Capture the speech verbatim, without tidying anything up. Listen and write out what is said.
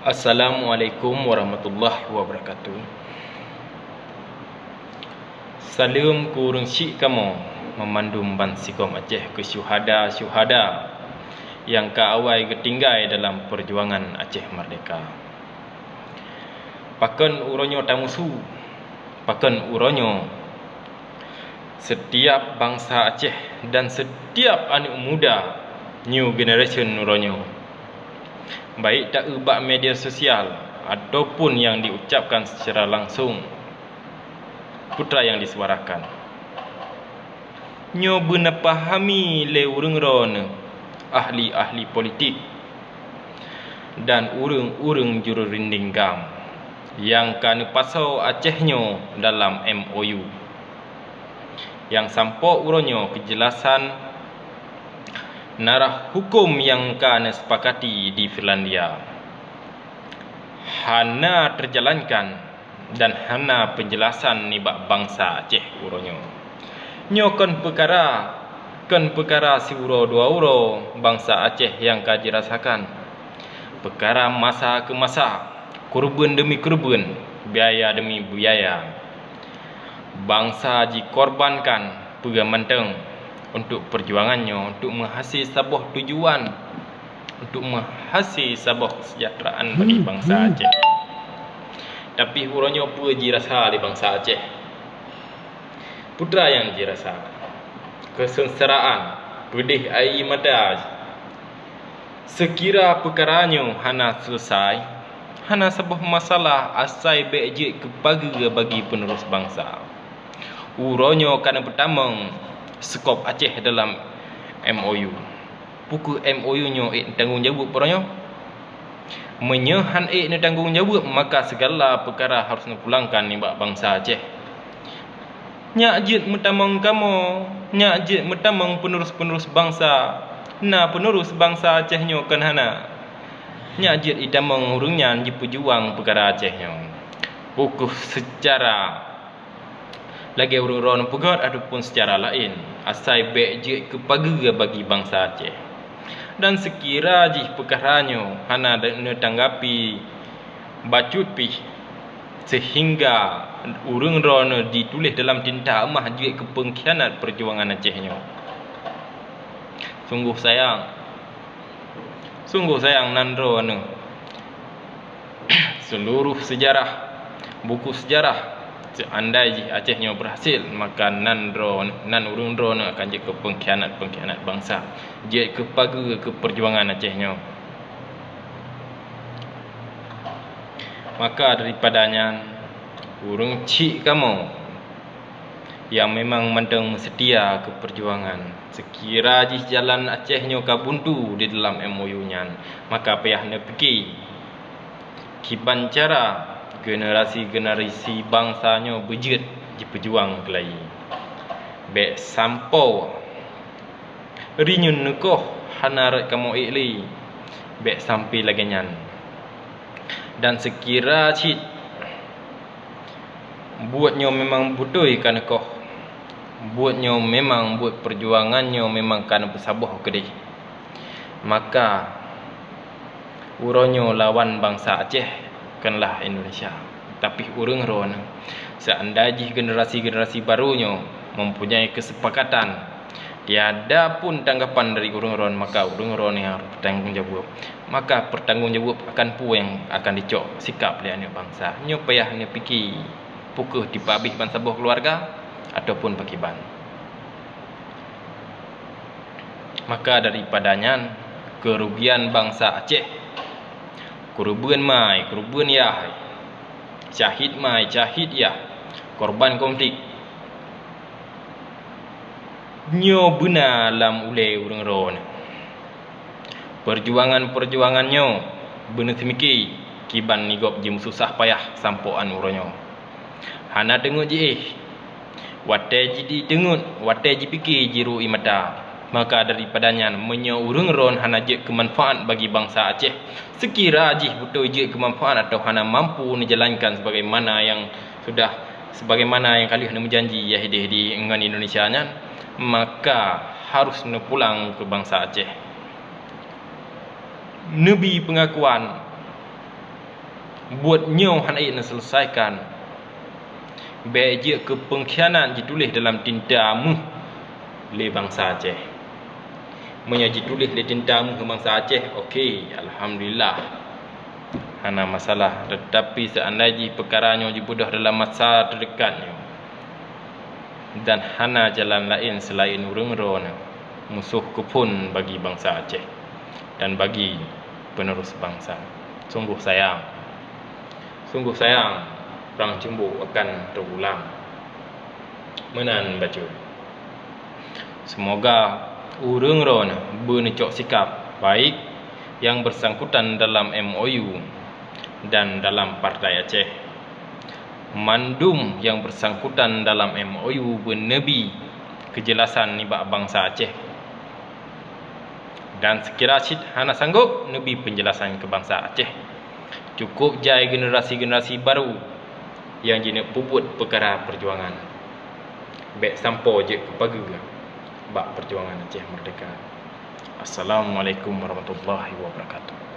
Assalamualaikum warahmatullahi wabarakatuh. Saleuem keu ureuëng syik kamoe meumandum bansigom Aceh, keu syuhada-syuhada nyang ka awai geutinggai dalam peujuangan Aceh Merdeka. Pakon uroe nyoe tamusu? Pakon uroe nyoe? Setiap bansa Aceh dan setiap aneuëk muda, new generation uroe nyoe, baik ta-eu bak media sosial ataupun nyang diucapkan secara langsung, peue nyang disuarakan. Nyoe beuna pahami lé ureuëng droeneueh, ahli-ahli politik, dan ureuëng-ureuëng jururinding GAM nyang ka neupasoe Aceh nyoe dalam M O U. Nyang sampoe uroe nyoe keujelasan narah huköm nyang ka neusepakati di Finlandia hana teujalankan dan hana peujelasan nibak bansa Aceh uroe nyoe. Nyoe kon peukara, kon peukara siuroe dua uroe bansa Aceh nyang ka jirasakan. Peukara masa keu masa, keureubeuen deumi keureubeuen, biaya deumi biaya. Bansa jikorbankan peue mantong untuk peujuangan nyoe, untuk meuhase saboh tujuan, untuk meuhase saboh keuseujahteuraan bagi bansa Aceh. Tapi uroe nyoe peue jirasa lé bansa Aceh? Peue nyang jirasa? Keusengsaraan, peudeh aie mata. Seukira peukara nyoe hana seuleusai, hana saboh masalah, asai bék jeuet keu pageue bagi peunerus bansa. Uroe nyoe ka neupeutamong sukop Aceh dalam M O U. Peu kheueh M O U nyoe ék tanggong jaweueb uroe nyoe? Meunyoe han ék neutanggong jaweueb, maka sigala peukara harôh neupulangkan nibak bansa Aceh. Nyak jeuet meutamong kamoe, nyak jeuet meutamong peunerus-peunerus bansa. Na peunerus bansa Aceh nyoe kon hana. Nyak jeuet itamong ureuëng nyan jipeujuang peukara Aceh nyoe. Peu kheueh seucara lagée ureuëng droeneueh peugét ataupun seucara laén, asai bék jeuet keu pageue bagi bansa Aceh. Dan seukira jih peukara nyoe hana neutanggapi bacut pih, seuhingga ureuëng droeneueh jituléh dalam tinta eumah jeuet keu peungkhianat peujuangan Aceh nyoe. Sunggoh sayang, sunggoh sayang nan droeneueh. Seuluroh seujarah, buku seujarah, seundai jih Aceh nyoe beurhasil, maka nan droe, nan ureuëng droeneueh akan jeuet keu peungkhianat-peungkhianat bansa, jeuet keu pageue keu peujuangan Aceh nyoe. Maka daripada nyan, ureuëng chik kamoe nyang memang mantong meuseutia keu peujuangan, seukira jih jalan Aceh nyoe ka buntu di dalam M O U nyan, maka payah neupike kiban cara generasi-generasi bansa nyoe beujeuet jipeujuang keulayi. Bék sampoe rinyueng neukoh hana rot kamoe ék lé, bék sampoe lagée nyan. Dan seukira cit buet nyoe memang beutôi ka neukoh, buet nyoe memang buet peujuangan nyoe memang ka neupeusaboh keudeh, maka uroe nyoe lawan bansa Aceh konlah Indonesia, tapi ureuëng droeneueh. Seundai jih generasi-generasi barô nyoe mempunyai keusepakatan, tiada pun tanggapan dari ureuëng droeneueh, maka ureuëng droeneueh nyang harôh peutanggong jaweueb. Maka peutanggong jaweueb akan peue nyang akan jicok sikab lé aneuëk bansa. Nyoe payah neupike, peu kheueh jipeuabéh ban saboh keuluwarga ataupun pakriban. Maka daripada nyan, keurugian bansa Aceh, keureubeuen mai, keureubeuen yah, syahid mai, syahid yah, korban konflik, nyoe beuna lam ulée ureuëng droeneueh. Peujuangan-peujuangan nyoe beuna seumike kiban nigop jimeususah payah sampoe 'an uroe nyoe. Hana teungeut jiéh. Watée jiteungeut, watée jipike jiru ie mata. Maka daripada nyan, meunyoe ureuëng droeneueh hana jeuet keu manfaat bagi bansa Aceh, seukira jih beutôi jeuet keu manfaat atawa hana mampu neujalankan sebagaimana nyang sudah, sebagaimana nyang ka lheueh neumeujanji yah ideh di ngon Indonesia nyan, maka harôh neupulang keu bansa Aceh. Neubi peungakuan Buet nyoe hana jeuet neuseuleusaikan. Bék jeuet keu peungkhianat jituléh dalam tinta méuh lé bansa Aceh. Meunyoe jituléh lé tinta méuh bansa Aceh, oke, alhamdulillah, hana masalah. Teutapi seuandai jih peukara nyoe jibeudôh dalam masa teudekat nyoe, dan hana jalan laén seulaén ureuëng droeneueh, musoh keuphon bagi bansa Aceh dan bagi penerus bansa. Sungguh sayang, sungguh sayang, prang ceumbok akan teugulang. Meunan bacut. Seumoga ureuëng droeneueh beuneucok sikab baik nyang beusangkutan dalam M O U dan dalam Partai Aceh. Mandum nyang beusangkutan dalam M O U beuneubi keujeulasan nibak bansa Aceh. Dan seukira cit hana sanggob neubi peunjeulasan keu bansa Aceh, cukôp jai generasi-generasi barô nyang jineuk peubuet peukara peujuangan. Bék sampoe jeuet keu pageue bak peujuangan Aceh Meurdehka. Assalamualaikum warahmatullahi wabarakatuh.